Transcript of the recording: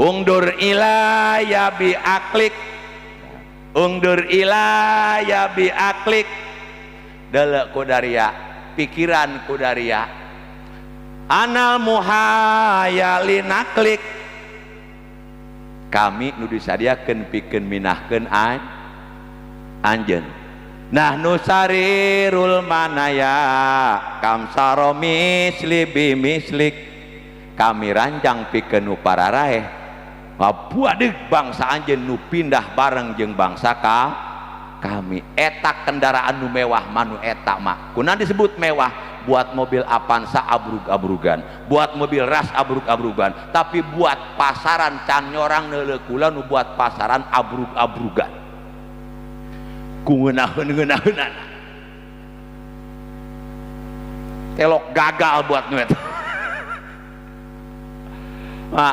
Ungdur ilaya bi aklik, ungdur ilaya bi aklik, delek kudaria, pikiran kudaria, anal muhaya linaklik. Kami nu disadiakeun pikeun minahkeun anjeun. Nah nusarirul manaya kamsaro misli bimislik, kami ranjang pikeun nu pararaeh ngabuadeuk bangsa anjeun nu pindah bareng jeung bangsa kami. Eta kendaraan nu mewah manu eta mah kunaon disebut mewah? Buat mobil Avanza abrug-abrugan, buat mobil ras abrug-abrugan, tapi buat pasaran can nyorang neuleuh kula nu buat pasaran abrug-abrugan ku ngeunaheun-ngeunaheunana telok gagal buat nu eta. Nah,